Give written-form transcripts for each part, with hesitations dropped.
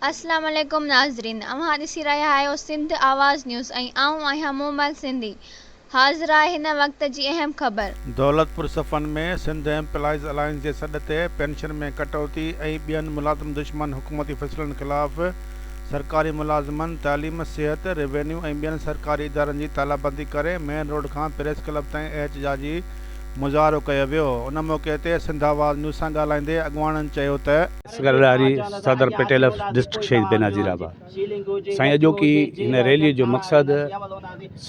اسلام عليڪم ناظرين اوهان ڏسي رهيا آهيو سنڌ آواز نيوز ۽ آئون آهيان مومل سنڌي حاضر آهي هن وقت جي اهم خبر. دولتپور صفن ۾ سنڌ ايمپلائيز الائنس جي سڏ تي پينشن ۾ ڪٽوتي ۽ ٻين ملازم دشمن حڪومتي فيصلن خلاف سرڪاري ملازمن تعليم، صحت، ريونيو ۽ ٻين سرڪاري ادارن جي تالابندي ڪري مين روڊ کان پريس ڪلب تائين احتجاجي مظاهرو ڪيو ويو ان موقعي تي سنڌ آواز نيوز سان ڳالهائيندي اڳواڻن چيو ته. اصغر ڏاهري صدر پيٽيل اف ڊسٽرڪٽ شهيد بينظير آباد سائين اڄوڪي هن ريلي جو مقصد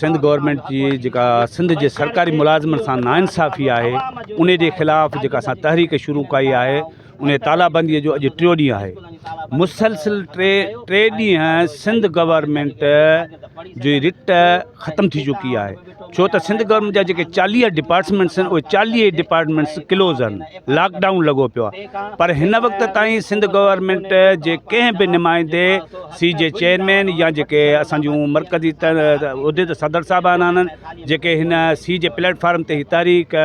سنڌ گورنمينٽ جي جيڪا سنڌ جي سرڪاري ملازمن سان ناانصافي آهي ان جي خلاف جيڪا اسان تحريڪ شروع ڪئي آهي ان تالا بندي جو اڄ ٽيو ڏينهن آهي مسلسل ٽي ٽي ڏينهن سنڌ گورنمينٽ جي رٽ ختم ٿي چڪي آهي ڇو ته سنڌ گورنمينٽ جا جيڪي 40 ڊپارٽمينٽس آهن اهي 40 ڊپارٽمينٽس ڪلوز آهن لاڪ ڊائون لڳو پيو آهي پر هن وقت تائين سنڌ گورنمينٽ جي ڪنهن به نمائندي سي جي چيئرمين يا جيڪي اسانجون مرڪزي عهدي تي صدر صاحبان آهن جيڪي هن سي جي پليٽ فارم تي هي تحريڪ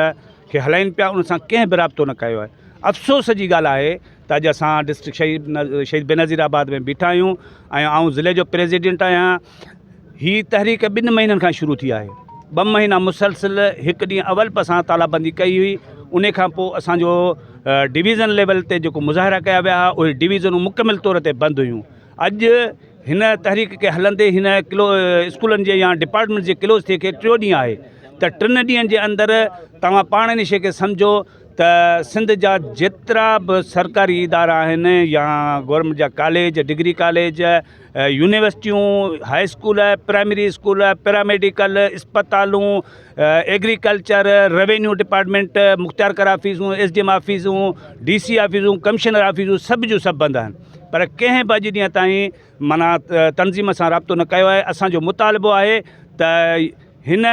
کي هلائين پيا ان سان ڪنهن به رابطو نه ڪيو آهي افسوس جي ڳالهه آهي ته اڄ اسان ڊسٽرڪٽ شهيد شهيد بينظير آباد ۾ بيٺا آهيون ۽ آئون ضلعي جو پريزيڊنٽ آهيان هي تحريڪ ٻن مهينن کان شروع ٿي آهي ٻه مهينا مسلسل هڪ ڏينهن اول به اسان تالا بندي ڪئي هئي ان کان پوء اسانجو ڊويزن ليول تي جيڪو مظاهرا ڪيا ويا هئا اهي ڊويزنون مڪمل طور تي بند هيون اڄ هن تحريڪ کي هلندي هن ڪلو اسڪولن جي يا ڊپارٽمينٽ جي ڪلوز ٿئي کي ٽيون ڏينهن آهي ته ٽن ڏينهن جي اندر توهان پاڻ ان شيء کي سمجهو ته سنڌ جا جيترا به سرڪاري ادارا آهن يا گورنمينٽ جا ڪاليج ڊگري ڪاليج يونيورسٽيون high school primary school paramedical اسپتالون ايگريڪلچر روينيو ڊپارٽمينٽ مختيارڪار آفيسون ايس ڊي ايم آفيسون ڊي سي آفيسون ڪمشنر آفيسون سڀ جون سڀ بند آهن پر ڪنهن به اڄ ڏينهن تائين معنيٰ تنظيم سان رابطو نه ڪيو آهي اسانجو مطالبو آهي ته هن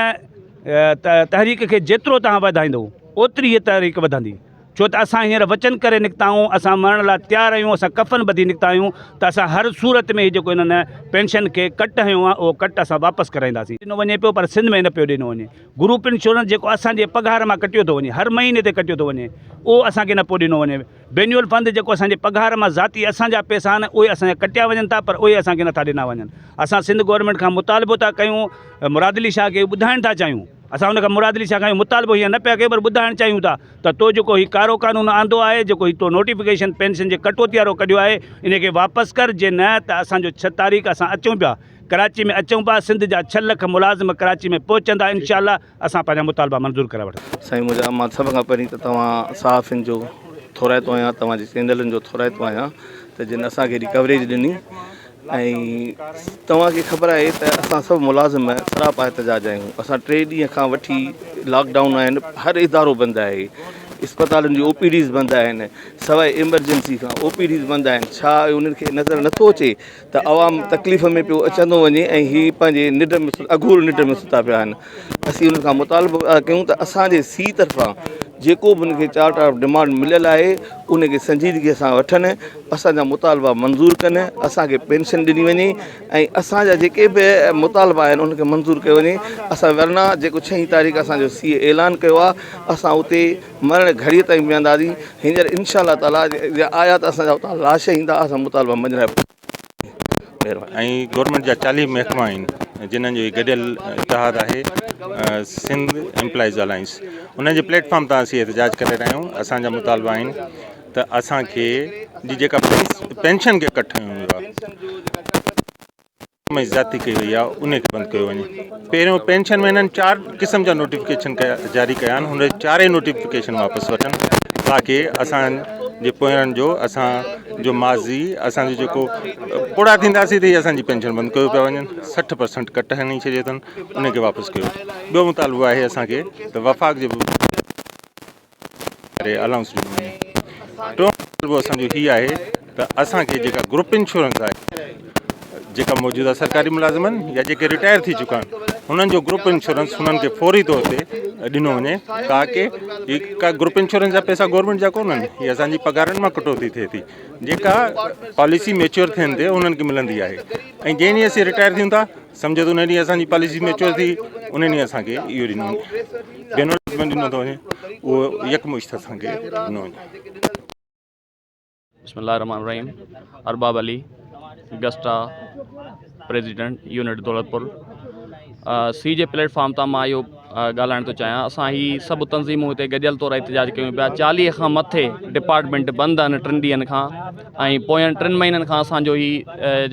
تحريڪ کي جيترو توهان وڌائيندو اوتري هي تحريڪ وڌندي ڇو ته اسان هينئر وچن ڪري نڪتا آهيون اسان مرڻ لاء تيار آهيون اسان ڪفن ٻڌي نڪتا آهيون ته اسان هر صورت ۾ هي جيڪو هنن پينشن کي ڪٽ هنيو آهي اهو ڪٽ اسان واپس ڪرائينداسين. ڏنو وڃي پيو پر سنڌ ۾ نه پيو ڏنو وڃي گروپ انشورنس جيڪو اسان جي پگهار مان ڪٽيو ٿو وڃي هر مهيني تي ڪٽيو ٿو وڃي اهو اسان کي نه پيو ڏنو وڃي بينيول فند جيڪو اسان جي پگهار مان ذاتي اسان جا پئسا آهن اهي اسان جا ڪٽيا وڃن ٿا پر اهي اسان کي نٿا ڏنا وڃن اسان سنڌ گورنمينٽ کان مطالبو ٿا ڪيون مراد علي شاهه کي ٻڌائڻ ٿا چاهيون اسان ان کان مراد علي شاهه کان اهو مطالبو هيئن نه پيا ڪيون پر ٻڌائڻ چاهيون ٿا ته تو جيڪو هي ڪارو قانون آندو آهي جيڪو هي تو نوٽيفڪيشن پينشن جي ڪٽوتي وارو ڪڍيو آهي ان کي واپس ڪر جي نه ته اسان جو ڇهه تاريخ اسان اچون پيا ڪراچي ۾ اچون پيا سنڌ جا ڇهه لک ملازم ڪراچي ۾ پهچندا انشاء الله اسان پنهنجا مطالبا منظور ڪرائي وٺنداسين. سائين منهنجا مان سڀ کان پهرين ته توهان صحافين جو ٿورائتو آهيان توهان جي چينلن جو ٿورائتو آهيان ته جن اسان کي ايڏي ڪوريج ڏني ۽ توهان کي خبر آهي ته اسان سڀ ملازم سراپا احتجاج آهيون اسان ٽي ڏينهن کان وٺي لاڪ ڊائون آهن هر ادارو بند آهي اسپتالن جون او پي ڊيز بند آهن سواء ايمرجنسي کان او پي ڊيز بند آهن ڇا انهن کي نظر نٿو اچي ته عوام تڪليف ۾ پيو اچندو وڃي ۽ هي پنهنجي ننڊ ۾ اگهور ننڊ ۾ ستا پيا آهن اسين انهن کان مطالبو پيا ڪيون ته اسان جي سي طرفان جيڪو به انهن کي چارٽر آف ڊمانڊ مليل آهي ان کي سنجيدگي سان وٺن اسان جا مطالبا منظور ڪن اسان کي پينشن ڏني وڃي ۽ اسان جا جيڪي به مطالبا آهن ان کي منظور ڪيو وڃي اسان ورنه جيڪو ڇهين تاريخ اسان جو سي اعلان ڪيو آهي اسان اتي مرڻ گهڙيء تائين ويهنداسين. هينئر انشاء الله تعاليٰ جي آيا ته اسان جا اتان لاش ايندا اسان مطالبا مڃرائي مهرباني. ۽ گورنمينٽ جا 40 محڪما آهن جنھن جو هي گڏيل اتحاد آهي سنڌ ايمپلائيز الائنس ان جي پليٽ فارم تان اسين احتجاج ڪري رهيا آهيون اسان جا مطالبا آهن ته اسان کي جي جيڪا پينشن کي ڪٽ هنيو ويو آهي ۾ زيادتي ڪئي وئي آهي ان کي بند ڪيو وڃي پهريون پينشن ۾ هنن چار قسم جا نوٽيفڪيشن جاري ڪيا آهن هن چارئي نوٽيفڪيشن واپس وٺن تاڪي اسان جي پوئرن جو اسان جو ماضي اسان جو جيڪو پوڙها ٿينداسين ته اسان جي پينشن بند ڪيو پيا وڃن 60 پرسنٽ ڪٽ هڻي ڇڏي اٿن ان کي واپس ڪيو ٻيو مطالبو آهي اسان کي ته وفاق جي ڪري الائونس ڏنو وڃي. ٽيون مطالبو اسان جو هي آهي ته اسان کي جيڪا گروپ انشورنس آهي جيڪا موجوده سرڪاري ملازمن يا جيڪي رٽائر ٿي چڪا آهن انهن جو گروپ انشورنس انهن کي فوري طور تي ڏنو وڃي تاڪي هي ڪا گروپ انشورنس جا پئسا گورنمينٽ جا ڪونهن هي اسان جي پگهارن مان ڪٽوتي ٿئي ٿي جيڪا پاليسي ميچوئر ٿين تي انهن کي ملندي آهي ۽ جنهن ڏينهن اسين رٽائر ٿيون ٿا سمجهو ته ان ڏينهن اسان جي پاليسي ميچوئر ٿي ان ڏينهن اسان کي اهو ڏنو وڃي بينول ڏنو ٿو وڃي اهو يڪمشت اسان کي ڏنو وڃي. بسم الله الرحمن الرحيم ارباب علي گسٽا پريزيڊنٽ يونٽ دولتپور سي جي پليٽ فارم تان مان اهو ڳالهائڻ ٿو چاهيان اسان هي سڀ تنظيمون هتي گڏيل طور احتجاج ڪيون پيا 40 کان مٿي ڊپارٽمينٽ بند آهن ٽن ڏينهن کان ۽ پوين ٽن مهينن کان اسانجو هي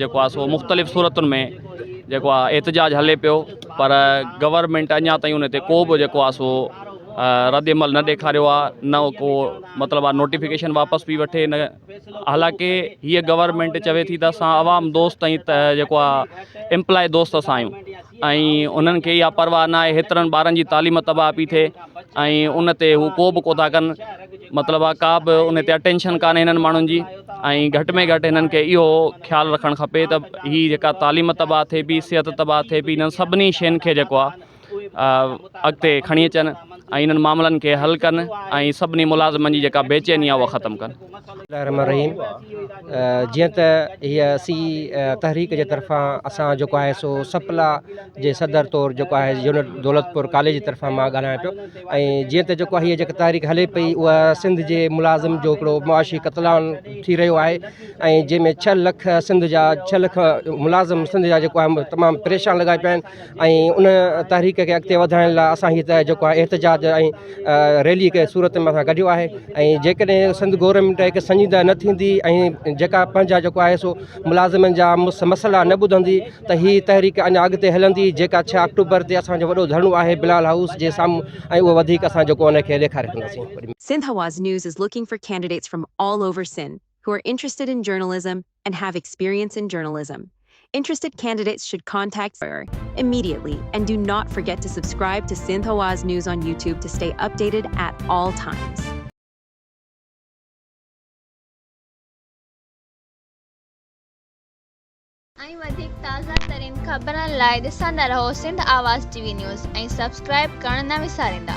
جيڪو آهي سو مختلف صورتن ۾ جيڪو آهي احتجاج هلي پيو پر گورنمينٽ اڃا تائين ان تي ڪو به جيڪو آهي سو رد عمل نه ڏيکاريو آهي نه ڪو مطلب آهي نوٽيفڪيشن واپس پئي وٺي نه حالانڪه هيء گورنمينٽ چوي ٿي ته اسان عوام دوست ۽ ته جيڪو آهي ايمپلائي دوست اسان آهيون ۽ انهن کي اها پرواهه نه آهي هيترن ٻارن جي تعليم تباهه پئي ٿئي ۽ ان تي هو ڪو به ڪو ٿا ڪن مطلب آهي ڪا به ان تي اٽينشن ڪانهي هنن ماڻهن جي ۽ گهٽ ۾ گهٽ هنن کي اهو خيال رکڻ کپي ته هي جيڪا تعليم تباهه ٿئي پئي صحت تباهه ٿئي پئي هنن سڀني شين کي جيڪو آهي اڳتي کڻي اچن ۽ انهن معاملن کي حل ڪن ۽ سڀني ملازمن جي جيڪا بيچيني آهي اها ختم ڪن. بسم الله الرحمن الرحيم جيئن ته هيء سي تحريڪ جي طرفان اسان جيڪو آهي سو سپلا جي صدر طور جيڪو آهي يونٽ دولتپور ڪاليج جي طرفان مان ڳالهايان پيو ۽ جيئن ته جيڪو هيء جيڪا تحريڪ هلي پئي اها سنڌ جي ملازم جو هڪڙو معاشي قتلام ٿي رهيو آهي ۽ جنهن ۾ ڇهه لک سنڌ جا ڇهه لک ملازم سنڌ جا جيڪو آهي تمام پريشان لڳا پيا آهن ۽ ان تحريڪ کي اڳتي وڌائڻ لاء اسان هي ته جيڪو آهي احتجاج ۽ ريلي کي صورت ۾ اسان ڪڍيو آهي ۽ جيڪڏهن سنڌ گورنمينٽ هڪ سنجيده نه ٿيندي ۽ جيڪا پنهنجا جيڪو آهي سو ملازمن جا مسئلا نه ٻڌندي ته هي تحريڪ اڃا اڳتي هلندي جيڪا 6 آڪٽوبر تي اسان جو وڏو ڌرڻو آهي بلال هائوس جي سامهون ۽ اهو وڌيڪ اسان جيڪو ان کي ڏيکاري سگهنداسين. Sindh Hawaz News is looking for candidates from all over Sindh who are interested in journalism and have experience in journalism. Interested candidates should contact her immediately and do not forget to subscribe to Sindh Hawaz News on YouTube to stay updated at all times. ۽ وڌيڪ تازه ترين خبرن لاء ڏسندا رهو Sindh Awaz T V news ۽ subscribe ڪرڻ نه وساريندا.